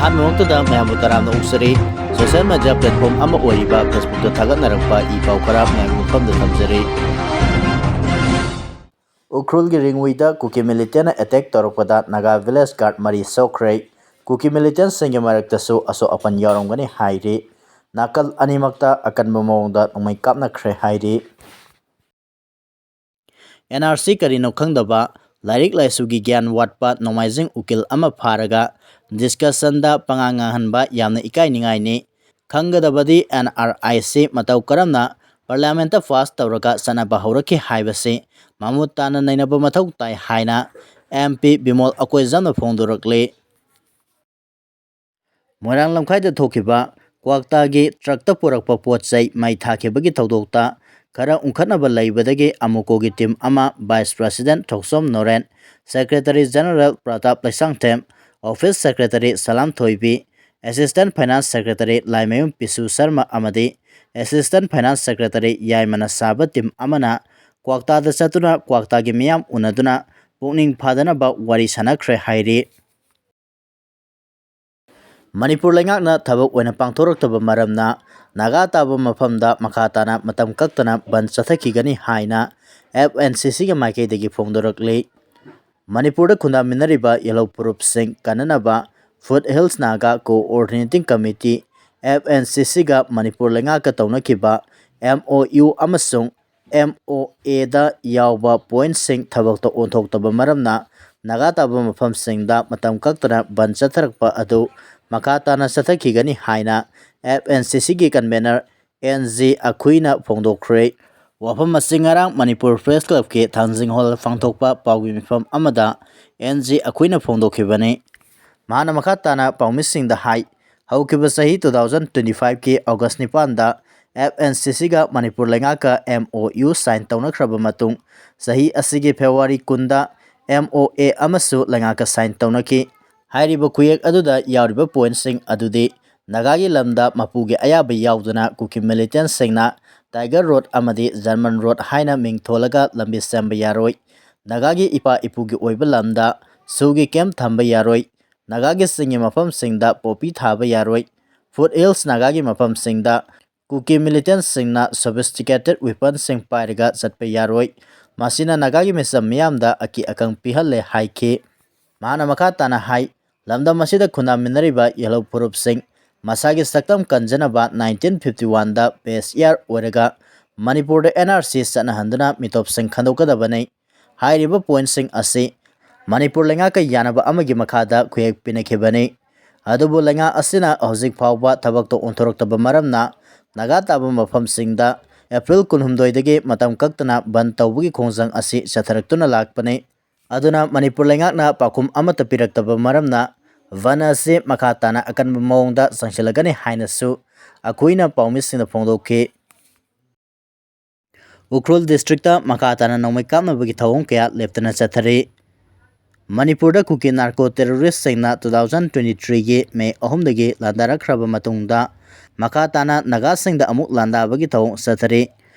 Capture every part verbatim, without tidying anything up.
ꯑꯍꯥꯟꯕꯃꯛꯇꯗ ꯃꯌꯥꯝꯕꯨ ꯇꯔꯥꯝꯅ ꯑꯣꯛꯆꯔꯤ꯫ Social media platform ꯑꯃ ꯑꯣꯏꯔꯤꯕ Facebookꯇ ꯊꯥꯒꯠꯅꯔꯛꯄ ꯏ ꯄꯥꯎ ꯈꯔ ꯃꯌꯥꯝꯒꯤ ꯃꯐꯝꯗ ꯊꯝꯖꯔꯤ꯫ ꯎꯈ꯭ꯔꯨꯜꯒꯤ ꯔꯤꯡꯎꯏꯗ ꯀꯨꯀꯤ militantꯅ attack ꯇꯧꯔꯛꯄꯗ ꯅꯥꯒꯥ village guard ꯃꯔꯤ ꯁꯣꯛꯈ꯭ꯔꯦ꯫ ꯀꯨꯀꯤ militantꯁꯤꯡꯒꯤ ꯃꯔꯛꯇꯁꯨ ꯑꯁꯣꯛ ꯑꯄꯟ ꯌꯥꯎꯔꯝꯒꯅꯤ ꯍꯥꯏꯔꯤ꯫ ꯅꯥꯀꯜ ꯑꯅꯤꯃꯛꯇ ꯑꯀꯟꯕ ꯃꯑꯣꯡꯗ ꯅꯣꯡꯃꯩ ꯀꯥꯞꯅꯈ꯭ꯔꯦ ꯍꯥꯏꯔꯤ꯫ NRC ꯀꯔꯤꯅꯣ ꯈꯪꯗꯕ, ꯂꯥꯏꯔꯤꯛ ꯂꯥꯏꯁꯨꯒꯤ ꯒ꯭ꯌꯥꯟ ꯋꯥꯠꯄ ꯅꯣꯡꯃꯥꯏꯖꯤꯡ ꯎꯀꯤꯜ ꯑꯃ ꯐꯥꯔꯒ discussionꯗ ꯄꯉꯥꯡ ꯉꯥꯡꯍꯟꯕ ꯌꯥꯝꯅ ꯏꯀꯥꯏꯅꯤꯡꯉꯥꯏꯅꯤ꯫ ꯈꯪꯒꯗꯕꯗꯤ NRIꯁꯤ ꯃꯇꯧ ꯀꯔꯝꯅ parliamentꯇ pass ꯇꯧꯔꯒ ꯆꯠꯅꯕ ꯍꯧꯔꯛꯈꯤ ꯍꯥꯏꯕꯁꯤ ꯃꯃꯨꯠ ꯇꯥꯅ ꯅꯩꯅꯕ ꯃꯊꯧ ꯇꯥꯏ ꯍꯥꯏꯅ MP ꯕꯤꯃꯣꯜ ꯑꯀꯣꯏꯖꯝꯅ ꯐꯣꯡꯗꯣꯔꯛꯂꯤ꯫ ꯃꯣꯏꯔꯥꯡ ꯂꯝꯈꯥꯏꯗ ꯊꯣꯛꯈꯤꯕ ꯀ꯭ꯋꯥꯛꯇꯥꯒꯤ truckꯇ ꯄꯨꯔꯛꯄ ꯄꯣꯠ ꯆꯩ ꯃꯩ ꯊꯥꯈꯤꯕꯒꯤ ꯊꯧꯗꯣꯛꯇ ꯈꯔ ꯎꯪꯈꯠꯅꯕ ꯂꯩꯕꯗꯒꯤ ꯑꯃꯨꯀꯣꯒꯤ team ꯑꯃ Vice President ꯊꯣꯛꯆꯣꯝ Noren, Secretary General Pratap Leishangthem, Office Secretary ꯁꯂꯥꯝ ꯊꯣꯏꯕꯤ, Assistant Finance Secretary ꯂꯥꯏꯃꯌꯨꯝ ꯄꯤꯁꯨ ꯁꯔꯃ ꯑꯃꯗꯤ Assistant Finance Secretary ꯌꯥꯏꯃꯅ ꯁꯥꯕ team ꯑꯃꯅ ꯀ꯭ꯋꯥꯛꯇꯥꯗ ꯆꯠꯇꯨꯅ ꯀ꯭ꯋꯥꯛꯇꯥꯒꯤ ꯃꯤꯌꯥꯝ ꯎꯅꯗꯨꯅ ꯄꯨꯛꯅꯤꯡ ꯐꯥꯗꯅꯕ ꯋꯥꯔꯤ ꯁꯥꯟꯅꯈ꯭ꯔꯦ ꯍꯥꯏꯔꯤ꯫ ꯃꯅꯤꯄꯨꯔ ꯂꯩꯉꯥꯛꯅ ꯊꯕꯛ ꯑꯣꯏꯅ ꯄꯥꯡꯊꯣꯔꯛꯇꯕ ꯃꯔꯝꯅ ꯅꯥꯒꯥ ꯇꯥꯕ ꯃꯐꯝꯗ ꯃꯈꯥ ꯇꯥꯅ ꯃꯇꯝ ꯀꯛꯇꯅ ꯕꯟ ꯆꯠꯊꯈꯤꯒꯅꯤ ꯍꯥꯏꯅ FNCCꯒꯤ ꯃꯥꯏꯀꯩꯗꯒꯤ ꯐꯣꯡꯗꯣꯔꯛꯂꯤ꯫ ꯃꯅꯤꯄꯨꯔꯗ ꯈꯨꯟꯗꯥꯃꯤꯟꯅꯔꯤꯕ ꯌꯦꯜꯍꯧ ꯐꯨꯔꯨꯞꯁꯤꯡ ꯀꯟꯅꯅꯕ Foothills Naga Coordinating Committee, FNCCꯒ Manipur ꯂꯩꯉꯥꯛꯀ ꯇꯧꯅꯈꯤꯕ MOU ꯑꯃꯁꯨꯡ MOAꯗ ꯌꯥꯎꯕ pointꯁꯤꯡ ꯊꯕꯛꯇ ꯑꯣꯟꯊꯣꯛꯇꯕ ꯃꯔꯝꯅ ꯅꯥꯒꯥ ꯇꯥꯕ ꯃꯐꯝꯁꯤꯡꯗ ꯃꯇꯝ ꯀꯛꯇꯅ ꯕꯟ ꯆꯠꯊꯔꯛꯄ ꯑꯗꯨ ꯃꯈꯥ ꯇꯥꯅ ꯆꯠꯊꯈꯤꯒꯅꯤ ꯍꯥꯏꯅ FNCCꯒꯤ convener NG ꯑꯈꯨꯏꯅ ꯐꯣꯡꯗꯣꯛꯈ꯭ꯔꯦ꯫ ꯋꯥꯐꯝ ꯑꯁꯤ ꯉꯔꯥꯡ ꯃꯅꯤꯄꯨꯔ Press Clubꯀꯤ ꯊꯥꯡꯖꯤꯡ ꯍꯣꯜ ꯄꯥꯡꯊꯣꯛꯄ ꯄꯥꯎꯒꯤ ꯃꯤꯐꯝ ꯑꯃꯗ NG ꯑꯈꯨꯏꯅ ꯐꯣꯡꯗꯣꯛꯈꯤꯕꯅꯤ꯫ ꯃꯍꯥꯛꯅ ꯃꯈꯥ ꯇꯥꯅ ꯄꯥꯎꯃꯤꯁꯤꯡꯗ ꯍꯥꯏ, ꯍꯧꯈꯤꯕ ꯆꯍꯤ two thousand twenty fiveꯀꯤ August ꯅꯤꯄꯥꯟꯗ FNCCꯒ ꯃꯅꯤꯄꯨꯔ ꯂꯩꯉꯥꯛꯀ MOU sign ꯇꯧꯅꯈ꯭ꯔꯕ ꯃꯇꯨꯡ, ꯆꯍꯤ ꯑꯁꯤꯒꯤ February ꯀꯨꯟꯗ MOA ꯑꯃꯁꯨ ꯂꯩꯉꯥꯛꯀ sign ꯇꯧꯅꯈꯤ꯫ ꯍꯥꯏꯔꯤꯕ ꯈꯨꯌꯦꯛ ꯑꯗꯨꯗ ꯌꯥꯎꯔꯤꯕ pointꯁꯤꯡ ꯑꯗꯨꯗꯤ ꯅꯥꯒꯥꯒꯤ ꯂꯝꯗ ꯃꯄꯨꯒꯤ ꯑꯌꯥꯕ ꯌꯥꯎꯗꯅ ꯀꯨꯀꯤ militantꯁꯤꯡꯅ Tiger Road ꯑꯃꯗꯤ German Road ꯍꯥꯏꯅ ꯃꯤꯡ ꯊꯣꯜꯂꯒ ꯂꯝꯕꯤ ꯁꯦꯝꯕ ꯌꯥꯔꯣꯏ꯫ ꯅꯥꯒꯥꯒꯤ ꯏꯄꯥ ꯏꯄꯨꯒꯤ ꯑꯣꯏꯕ ꯂꯝꯗ ꯁꯨꯒꯤ camp ꯊꯝꯕ ꯌꯥꯔꯣꯏ꯫ ꯅꯥꯒꯥꯒꯤ ꯆꯤꯡꯒꯤ ꯃꯐꯝꯁꯤꯡꯗ ꯄꯣꯄꯤ ꯊꯥꯕ ꯌꯥꯔꯣꯏ꯫ ꯐꯨꯠ ꯍꯤꯜꯁ ꯅꯥꯒꯥꯒꯤ ꯃꯐꯝꯁꯤꯡꯗ ꯀꯨꯀꯤ ꯃꯤꯂꯤꯇꯦꯟꯁꯤꯡꯅ ꯁꯣꯐꯤꯁꯇꯤꯀꯦꯇꯦꯠ ꯋꯤꯄꯟꯁꯤꯡ ꯄꯥꯏꯔꯒ ꯆꯠꯄ ꯌꯥꯔꯣꯏ꯫ ꯃꯁꯤꯅ ꯅꯥꯒꯥꯒꯤ ꯃꯤꯆꯝ ꯃꯤꯌꯥꯝꯗ ꯑꯀꯤ ꯑꯈꯪ ꯄꯤꯍꯜꯂꯦ ꯍꯥꯏꯈꯤ꯫ ꯃꯍꯥꯛꯅ ꯃꯈꯥ ꯇꯥꯅ ꯍꯥꯏ, ꯂꯝꯗꯝ ꯑꯁꯤꯗ ꯈꯨꯟꯗꯥꯃꯤꯟꯅꯔꯤꯕ ꯏꯍꯜ ꯐꯨꯔꯨꯞꯁꯤꯡ ꯃꯁꯥꯒꯤ ꯁꯛꯇꯝ ꯀꯟꯖꯅꯕ ꯅꯥꯏꯟꯇꯤꯟ ꯐꯤꯐꯇꯤ ꯋꯥꯟꯗ ꯄꯦꯁ ꯏꯌꯥꯔ ꯑꯣꯏꯔꯒ ꯃꯅꯤꯄꯨꯔꯗ ꯑꯦꯟ ꯑꯥꯔ ꯁꯤ ꯆꯠꯅꯍꯟꯗꯨꯅ ꯃꯤꯇꯣꯞꯁꯤꯡ ꯈꯟꯗꯣꯛꯀꯗꯕꯅꯤ꯫ ꯍꯥꯏꯔꯤꯕ ꯄꯣꯏꯟꯠꯁꯤꯡ ꯑꯁꯤ ꯃꯅꯤꯄꯨꯔ ꯂꯩꯉꯥꯛꯀ ꯌꯥꯅꯕ ꯑꯃꯒꯤ ꯃꯈꯥꯗ ꯈꯨꯌꯦꯛ ꯄꯤꯅꯈꯤꯕꯅꯤ꯫ ꯑꯗꯨꯕꯨ ꯂꯩꯉꯥꯛ ꯑꯁꯤꯅ ꯍꯧꯖꯤꯛ ꯐꯥꯎꯕ ꯊꯕꯛꯇꯣ ꯑꯣꯟꯊꯣꯔꯛꯇꯕ ꯃꯔꯝꯅ ꯅꯥꯒꯥ ꯇꯥꯕ ꯃꯐꯝꯁꯤꯡꯗ ꯑꯦꯄ꯭ꯔꯤꯜ ꯀꯨꯟꯍꯨꯝꯗꯣꯏꯗꯒꯤ ꯃꯇꯝ ꯀꯛꯇꯅ ꯕꯟ ꯇꯧꯕꯒꯤ ꯈꯣꯡꯖꯪ ꯑꯁꯤ ꯆꯠꯊꯔꯛꯇꯨꯅ ꯂꯥꯛꯄꯅꯤ꯫ ꯑꯗꯨꯅ ꯃꯅꯤꯄꯨꯔ ꯂꯩꯉꯥꯛꯅ ꯄꯥꯎꯈꯨꯝ ꯑꯃꯠꯇ ꯄꯤꯔꯛꯇꯕ ꯃꯔꯝꯅ ꯕꯟ ꯑꯁꯤ ꯃꯈꯥ ꯇꯥꯅ ꯑꯀꯟꯕ ꯃꯑꯣꯡꯗ ꯆꯪꯁꯤꯜꯂꯒꯅꯤ ꯍꯥꯏꯅꯁꯨ ꯑꯩꯈꯣꯏꯅ ꯄꯥꯎꯃꯤꯁꯤꯡꯗ ꯐꯣꯡꯗꯣꯛꯈꯤ꯫ ꯎꯈ꯭ꯔꯨꯜ ꯗꯤꯁꯇ꯭ꯔꯤꯛꯇ ꯃꯈꯥ ꯇꯥꯅ ꯅꯣꯡꯃꯩ ꯀꯥꯞꯅꯕꯒꯤ ꯊꯧꯑꯣꯡ ꯀꯌꯥ ꯂꯦꯞꯇꯅ ꯆꯠꯊꯔꯤ꯫ ꯃꯅꯤꯄꯨꯔꯗ ꯀꯨꯀꯤ ꯅꯥꯔꯀꯣ ꯇꯦꯔꯣꯔꯤꯁꯁꯤꯡꯅ ꯇꯨ ꯊꯥꯎꯖꯟ ꯇ꯭ꯋꯦꯟꯇꯤ ꯊ꯭ꯔꯤꯒꯤ ꯃꯦ ꯑꯍꯨꯝꯗꯒꯤ ꯂꯥꯟꯗꯥꯔꯛꯈ꯭ꯔꯕ ꯃꯇꯨꯡꯗ ꯃꯈꯥ ꯇꯥꯅ ꯅꯥꯒꯥꯁꯤꯡꯗ ꯑꯃꯨꯛ ꯂꯥꯟꯗꯥꯕꯒꯤ ꯊꯧꯑꯣꯡ ꯆꯠꯊꯔꯤ꯫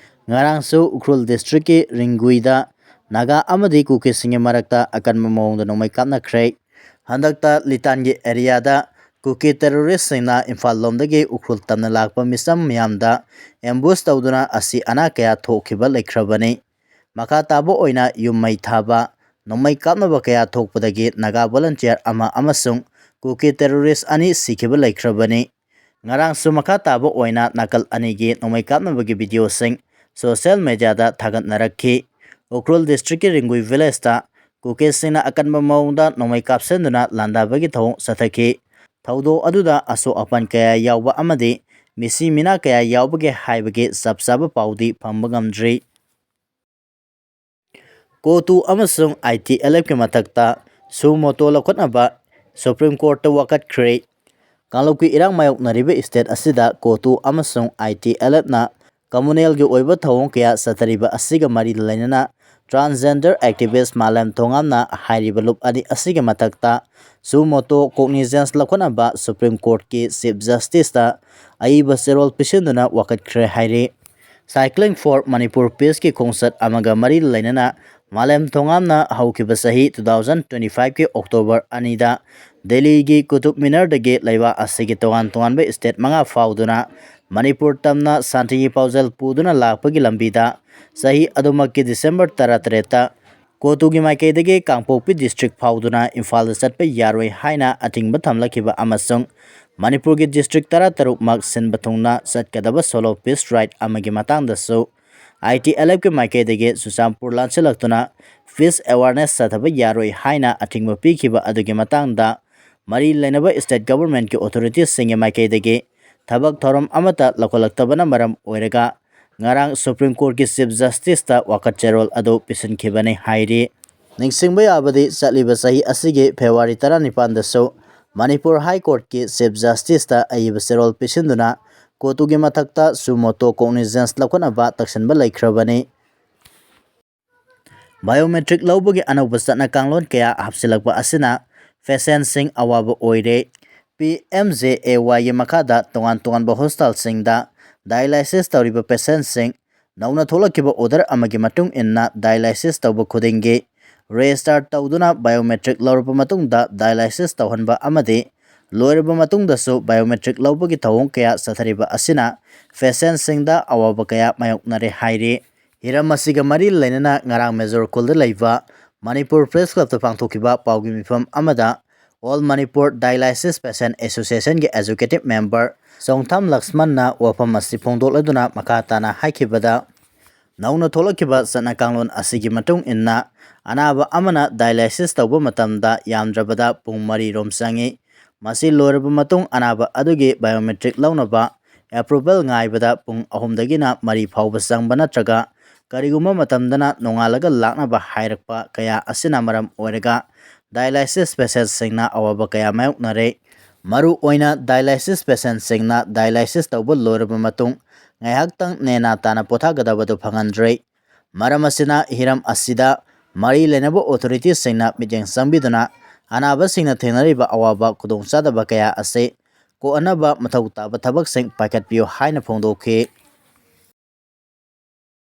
ꯉꯔꯥꯡꯁꯨ ꯎꯈ꯭ꯔꯨꯜ ꯗꯤꯁꯇ꯭ꯔꯤꯛꯀꯤ ꯔꯤꯡꯒꯨꯏꯗ ꯅꯥꯒꯥ ꯑꯃꯗꯤ ꯀꯨꯀꯤꯁꯤꯡꯒꯤ ꯃꯔꯛꯇ ꯑꯀꯟꯕ ꯃꯑꯣꯡꯗ ꯅꯣꯡꯃꯩ ꯀꯥꯞꯅꯈ꯭ꯔꯦ꯫ ꯍꯟꯗꯛꯇ ꯂꯤꯇꯥꯟꯒꯤ ꯑꯦꯔꯤꯌꯥꯗ ꯀꯨꯀꯤ ꯇꯦꯔꯣꯔꯤꯁꯁꯤꯡꯅ ꯏꯝꯐꯥꯜ ꯂꯣꯝꯗꯒꯤ ꯎꯈ꯭ꯔꯨꯜ ꯇꯝꯅ ꯂꯥꯛꯄ ꯃꯤꯆꯝ ꯃꯤꯌꯥꯝꯗ ꯑꯦꯝꯕꯨꯁ ꯇꯧꯗꯨꯅ ꯑꯁꯤ ꯑꯅꯥ ꯀꯌꯥ ꯊꯣꯛꯈꯤꯕ ꯂꯩꯈ꯭ꯔꯕꯅꯤ꯫ ꯃꯈꯥ ꯇꯥꯕ ꯑꯣꯏꯅ ꯌꯨꯝ ꯃꯩ ꯊꯥꯕ, ꯅꯣꯡꯃꯩ ꯀꯥꯞꯅꯕ ꯀꯌꯥ ꯊꯣꯛꯄꯗꯒꯤ ꯅꯥꯒꯥ ꯚꯣꯂꯟꯇꯤꯌꯔ ꯑꯃ ꯑꯃꯁꯨꯡ ꯀꯨꯀꯤ ꯇꯦꯔꯣꯔꯤꯁ ꯑꯅꯤ ꯁꯤꯈꯤꯕ ꯂꯩꯈ꯭ꯔꯕꯅꯤ꯫ ꯉꯔꯥꯡꯁꯨ ꯃꯈꯥ ꯇꯥꯕ ꯑꯣꯏꯅ ꯅꯥꯀꯜ ꯑꯅꯤꯒꯤ ꯅꯣꯡꯃꯩ ꯀꯥꯞꯅꯕꯒꯤ ꯚꯤꯗꯤꯑꯣꯁꯤꯡ ꯁꯣꯁꯤꯌꯦꯜ ꯃꯦꯗꯤꯌꯥꯗ ꯊꯥꯒꯠꯅꯔꯛꯈꯤ꯫ ꯎꯈ꯭ꯔꯨꯜ ꯗꯤꯁꯇ꯭ꯔꯤꯛꯀꯤ ꯔꯤꯡꯒꯨꯏ ꯚꯤꯂꯦꯖꯇ ꯀꯨꯀꯤꯁꯤꯡꯅ ꯑꯀꯟꯕ ꯃꯑꯣꯡꯗ ꯅꯣꯡꯃꯩ ꯀꯥꯞꯁꯤꯟꯗꯨꯅ ꯂꯥꯟꯗꯥꯕꯒꯤ ꯊꯧꯑꯣꯡ ꯆꯠꯊꯈꯤ꯫ ꯊꯧꯗꯣꯛ ꯑꯗꯨꯗ ꯑꯁꯣꯛ ꯑꯄꯟ ꯀꯌꯥ ꯌꯥꯎꯕ ꯑꯃꯗꯤ ꯃꯤꯁꯤ ꯃꯤꯅꯥ ꯀꯌꯥ ꯌꯥꯎꯕꯒꯦ ꯍꯥꯏꯕꯒꯤ ꯆꯞ ꯆꯥꯕ ꯄꯥꯎꯗꯤ ꯐꯪꯕ ꯉꯝꯗ꯭ꯔꯤ꯫ ꯀꯣꯇꯨ ꯑꯃꯁꯨꯡ ꯑꯥꯏ ꯇꯤ ꯑꯦꯜ ꯑꯦꯐꯀꯤ ꯃꯊꯛꯇ ꯁꯨ ꯃꯣꯇꯣ ꯂꯧꯈꯠꯅꯕ ꯁꯨꯄ꯭ꯔꯤꯝ ꯀꯣꯔꯠꯇ ꯋꯥꯀꯠꯈ꯭ꯔꯦ꯫ ꯀꯥꯡꯂꯨꯞꯀꯤ ꯏꯔꯥꯡ ꯃꯥꯌꯣꯛꯅꯔꯤꯕ ꯁ꯭ꯇꯦꯠ ꯑꯁꯤꯗ ꯀꯣꯇꯨ ꯑꯃꯁꯨꯡ ꯑꯥꯏ ꯇꯤ ꯑꯦꯜ ꯑꯦꯐꯅ ꯀꯝꯃꯨꯅꯦꯜꯒꯤ ꯑꯣꯏꯕ ꯊꯧꯑꯣꯡ ꯀꯌꯥ ꯆꯠꯊꯔꯤꯕ ꯑꯁꯤꯒ ꯃꯔꯤ ꯂꯩꯅꯅ ꯇ꯭ꯔꯥꯟꯁꯖꯦꯟꯗꯔ ꯑꯦꯛꯇꯤꯚꯤꯁ ꯃꯥꯂꯦꯝ ꯊꯣꯉꯥꯝꯅ ꯍꯥꯏꯔꯤꯕ ꯂꯨꯞ ꯑꯅꯤ ꯑꯁꯤꯒꯤ ꯃꯊꯛꯇ ꯁꯨ ꯃꯣꯇꯣ ꯀꯣꯒꯅꯤꯖꯦꯟꯁ ꯂꯧꯈꯠꯅꯕ ꯁꯨꯄ꯭ꯔꯤꯝ ꯀꯣꯔꯠꯀꯤ ꯆꯤꯐ ꯖꯁꯇꯤꯁꯇ ꯑꯏꯕ ꯆꯦꯔꯣꯜ ꯄꯤꯁꯤꯟꯗꯨꯅ ꯋꯥꯀꯠꯈ꯭ꯔꯦ ꯍꯥꯏꯔꯤ꯫ Cycling for Manipur Peaceꯀꯤ ꯈꯣꯡꯆꯠ ꯑꯃꯒ ꯃꯔꯤ ꯂꯩꯅꯅ ꯃꯥꯂꯦꯝ ꯊꯣꯉꯥꯝꯅ ꯍꯧꯈꯤꯕ ꯆꯍꯤ ꯇꯨ ꯊꯥꯎꯖꯟ ꯇ꯭ꯋꯦꯟꯇꯤ ꯐꯥꯏꯚꯀꯤ ꯑꯣꯛꯇꯣꯕꯔ ꯑꯅꯤꯗ ꯗꯦꯜꯂꯤꯒꯤ ꯀꯨꯇꯨꯕ ꯃꯤꯅꯔꯗꯒꯤ ꯂꯩꯕꯥꯛ ꯑꯁꯤꯒꯤ ꯇꯣꯉꯥꯟ ꯇꯣꯉꯥꯟꯕ ꯁ꯭ꯇꯦꯠ ꯃꯉꯥ ꯐꯥꯎꯗꯨꯅ ꯃꯅꯤꯄꯨꯔ ꯇꯝꯅ ꯁꯥꯟꯇꯤꯒꯤ ꯄꯥꯎꯖꯦꯜ ꯄꯨꯗꯨꯅ ꯂꯥꯛꯄꯒꯤ ꯂꯝꯕꯤꯗ ꯆꯍꯤ ꯑꯗꯨꯃꯛꯀꯤ ꯗꯤꯁꯦꯝꯕꯔ ꯇꯔꯥꯇꯔꯦꯠꯇ ꯀꯣꯇꯨꯒꯤ ꯃꯥꯏꯀꯩꯗꯒꯤ ꯀꯥꯡꯄꯣꯛꯄꯤ ꯗꯤꯁꯇ꯭ꯔꯤꯛ ꯐꯥꯎꯗꯨꯅ ꯏꯝꯐꯥꯜꯗ ꯆꯠꯄ ꯌꯥꯔꯣꯏ ꯍꯥꯏꯅ ꯑꯊꯤꯡꯕ ꯊꯝꯂꯛꯈꯤꯕ ꯑꯃꯁꯨꯡ ꯃꯅꯤꯄꯨꯔꯒꯤ ꯗꯤꯁꯇ꯭ꯔꯤꯛ ꯇꯔꯥꯇꯔꯨꯛꯃꯛ ꯁꯤꯟꯕ ꯊꯨꯡꯅ ꯆꯠꯀꯗꯕ ꯁꯣꯂꯣ ꯄꯤꯁ ꯔꯥꯏꯠ ꯑꯃꯒꯤ ꯃꯇꯥꯡꯗꯁꯨ ꯑꯥꯏ ꯇꯤ ꯑꯦꯜ ꯑꯦꯐꯀꯤ ꯃꯥꯏꯀꯩꯗꯒꯤ ꯆꯨꯔꯆꯥꯟꯄꯨꯔ ꯂꯥꯟꯁꯤꯜꯂꯛꯇꯨꯅ ꯄꯤꯁ ꯑꯦꯋꯥꯔꯅꯦꯁ ꯆꯠꯊꯕ ꯌꯥꯔꯣꯏ ꯍꯥꯏꯅ ꯑꯊꯤꯡꯕ ꯄꯤꯈꯤꯕ ꯑꯗꯨꯒꯤ ꯃꯇꯥꯡꯗ ꯃꯔꯤ ꯂꯩꯅꯕ ꯁ꯭ꯇꯦꯠ ꯒꯚꯔꯟꯃꯦꯟꯠꯀꯤ ꯑꯣꯊꯣꯔꯤꯇꯤꯁꯁꯤꯡꯒꯤ ꯃꯥꯏꯀꯩꯗꯒꯤ ꯊꯕꯛ ꯊꯧꯔꯝ ꯑꯃꯠꯇ ꯂꯧꯈꯠꯂꯛꯇꯕꯅ ꯃꯔꯝ ꯑꯣꯏꯔꯒ ꯉꯔꯥꯡ ꯁꯨꯄ꯭ꯔꯤꯝ ꯀꯣꯔꯠꯀꯤ ꯆꯤꯐ ꯖꯁꯇꯤꯁꯇ ꯋꯥꯀꯠ ꯆꯦꯔꯣꯜ ꯑꯗꯨ ꯄꯤꯁꯤꯟꯈꯤꯕꯅꯤ ꯍꯥꯏꯔꯤ꯫ ꯅꯤꯡꯁꯤꯡꯕ ꯌꯥꯕꯗꯤ ꯆꯠꯂꯤꯕ ꯆꯍꯤ ꯑꯁꯤꯒꯤ ꯐꯦꯕ꯭ꯔꯨꯋꯥꯔꯤ ꯇꯔꯥꯅꯤꯄꯥꯟꯗꯁꯨ ꯃꯅꯤꯄꯨꯔ ꯍꯥꯏ ꯀꯣꯔꯠꯀꯤ ꯆꯤꯐ ꯖꯁꯇꯤꯁꯇ ꯑꯏꯕ ꯆꯦꯔꯣꯜ ꯄꯤꯁꯤꯟꯗꯨꯅ ꯀꯣꯇꯨꯒꯤ ꯃꯊꯛꯇ ꯁꯨꯃꯣꯇꯣ ꯀꯣꯒꯅꯤꯖꯦꯟꯁ ꯂꯧꯈꯠꯅꯕ ꯇꯛꯁꯤꯟꯕ ꯂꯩꯈ꯭ꯔꯕꯅꯤ꯫ ꯕꯥꯏꯑꯣꯃꯦꯇ꯭ꯔꯤꯛ ꯂꯧꯕꯒꯤ ꯑꯅꯧꯕ ꯆꯠꯅ ꯀꯥꯡꯂꯣꯟ ꯀꯌꯥ ꯍꯥꯞꯆꯤꯜꯂꯛꯄ ꯑꯁꯤꯅ ꯄꯦꯁꯦꯟꯁꯤꯡ ꯑꯋꯥꯕ ꯑꯣꯏꯔꯦ꯫ ꯄꯤ ꯑꯦꯝ ꯖꯦ ꯑꯦ ꯋꯥꯏꯒꯤ ꯃꯈꯥꯗ ꯇꯣꯉꯥꯟ ꯇꯣꯉꯥꯟꯕ ꯍꯣꯁꯄꯤꯇꯥꯜꯁꯤꯡꯗ ꯗꯥꯏꯂꯥꯏꯁꯤꯁ ꯇꯧꯔꯤꯕ ꯄꯦꯁꯦꯟꯁꯤꯡ ꯅꯧꯅ ꯊꯣꯛꯂꯛꯈꯤꯕ ꯑꯣꯔꯗꯔ ꯑꯃꯒꯤ ꯃꯇꯨꯡ ꯏꯟꯅ ꯗꯥꯏꯂꯥꯏꯁꯤꯁ ꯇꯧꯕ ꯈꯨꯗꯤꯡꯒꯤ ꯔꯦꯖꯤꯁꯇꯥꯔ ꯇꯧꯗꯨꯅ ꯕꯥꯏꯑꯣꯃꯦꯇ꯭ꯔꯤꯛ ꯂꯧꯔꯕ ꯃꯇꯨꯡꯗ ꯗꯥꯏꯂꯥꯏꯁꯤꯁ ꯇꯧꯍꯟꯕ ꯑꯃꯗꯤ ꯂꯣꯏꯔꯕ ꯃꯇꯨꯡꯗꯁꯨ ꯕꯥꯏꯑꯣꯃꯦꯇ꯭ꯔꯤꯛ ꯂꯧꯕꯒꯤ ꯊꯧꯑꯣꯡ ꯀꯌꯥ ꯆꯠꯊꯔꯤꯕ ꯑꯁꯤꯅ ꯄꯦꯁꯦꯟꯁꯤꯡꯗ ꯑꯋꯥꯕ ꯀꯌꯥ ꯃꯥꯌꯣꯛꯅꯔꯦ ꯍꯥꯏꯔꯤ꯫ ꯍꯤꯔꯝ ꯑꯁꯤꯒ ꯃꯔꯤ ꯂꯩꯅꯅ ꯉꯔꯥꯡ ꯃꯦꯖꯣꯔ ꯈꯨꯜꯗ ꯂꯩꯕ ꯃꯅꯤꯄꯨꯔ ꯄ꯭ꯔꯦꯁ ꯀ꯭ꯂꯕꯇ ꯄꯥꯡꯊꯣꯛꯈꯤꯕ ꯄꯥꯎꯒꯤ ꯃꯤꯐꯝ ꯑꯃꯗ ꯑꯣꯜ ꯃꯅꯤꯄꯨꯔ ꯗꯥꯏꯂꯥꯏꯁꯤꯁ ꯄꯦꯁꯦꯟ ꯑꯦꯁꯣꯁꯤꯌꯦꯁꯟꯒꯤ ꯑꯦꯖꯨꯀꯦꯇꯤꯚ ꯃꯦꯝꯕꯔ ꯆꯣꯡꯊꯥꯝ ꯂꯛꯁꯃꯟꯅ ꯋꯥꯐꯝ ꯑꯁꯤ ꯐꯣꯡꯗꯣꯛꯂꯗꯨꯅ ꯃꯈꯥ ꯇꯥꯅ ꯍꯥꯏꯈꯤꯕꯗ, ꯅꯧꯅ ꯊꯣꯛꯂꯛꯈꯤꯕ ꯆꯠꯅ ꯀꯥꯡꯂꯣꯟ ꯑꯁꯤꯒꯤ ꯃꯇꯨꯡ ꯏꯟꯅ ꯑꯅꯥꯕ ꯑꯃꯅ ꯗꯥꯏꯂꯥꯏꯁꯤꯁ ꯇꯧꯕ ꯃꯇꯝꯗ ꯌꯥꯝꯗ꯭ꯔꯕꯗ ꯄꯨꯡ ꯃꯔꯤ ꯔꯣꯝ ꯆꯪꯏ꯫ ꯃꯁꯤ ꯂꯣꯏꯔꯕ ꯃꯇꯨꯡ ꯑꯅꯥꯕ ꯑꯗꯨꯒꯤ ꯕꯥꯏꯑꯣꯃꯦꯇ꯭ꯔꯤꯛ ꯂꯧꯅꯕ ꯑꯦꯄ꯭ꯔꯨꯚꯦꯜ ꯉꯥꯏꯕꯗ ꯄꯨꯡ ꯑꯍꯨꯝꯗꯒꯤꯅ ꯃꯔꯤ ꯐꯥꯎꯕ ꯆꯪꯕ ꯅꯠꯇ꯭ꯔꯒ ꯀꯔꯤꯒꯨꯝꯕ ꯃꯇꯝꯗꯅ ꯅꯣꯡꯉꯥꯜꯂꯒ ꯂꯥꯛꯅꯕ ꯍꯥꯏꯔꯛꯄ ꯀꯌꯥ ꯑꯁꯤꯅ ꯃꯔꯝ ꯑꯣꯏꯔꯒ ꯗꯥꯏꯂꯥꯏꯁꯤꯁ ꯄꯦꯁꯦꯟꯁꯤꯡꯅ ꯑꯋꯥꯕ ꯀꯌꯥ ꯃꯥꯌꯣꯛꯅꯔꯦ꯫ ꯃꯔꯨ ꯑꯣꯏꯅ ꯗꯥꯏꯂꯥꯏꯁꯤꯁ ꯄꯦꯁꯦꯟꯁꯤꯡꯅ ꯗꯥꯏꯂꯥꯏꯁꯤꯁ ꯇꯧꯕ ꯂꯣꯏꯔꯕ ꯃꯇꯨꯡ ꯉꯥꯏꯍꯥꯛꯇꯪ ꯅꯦꯅꯥ ꯇꯥꯅ ꯄꯣꯊꯥꯒꯗꯕꯗꯨ ꯐꯪꯍꯟꯗ꯭ꯔꯦ꯫ ꯃꯔꯝ ꯑꯁꯤꯅ ꯍꯤꯔꯝ ꯑꯁꯤꯗ ꯃꯔꯤ ꯂꯩꯅꯕ ꯑꯣꯊꯣꯔꯤꯇꯤꯁꯤꯡꯅ ꯃꯤꯠꯌꯦꯡ ꯆꯪꯕꯤꯗꯨꯅ ꯑꯅꯥꯕꯁꯤꯡꯅ ꯊꯦꯡꯅꯔꯤꯕ ꯑꯋꯥꯕ ꯈꯨꯗꯣꯡꯆꯥꯗꯕ ꯀꯌꯥ ꯑꯁꯤ ꯀꯣꯛꯍꯟꯅꯕ ꯃꯊꯧ ꯇꯥꯕ ꯊꯕꯛꯁꯤꯡ ꯄꯥꯏꯈꯠꯄꯤꯌꯨ ꯍꯥꯏꯅ ꯐꯣꯡꯗꯣꯛꯈꯤ꯫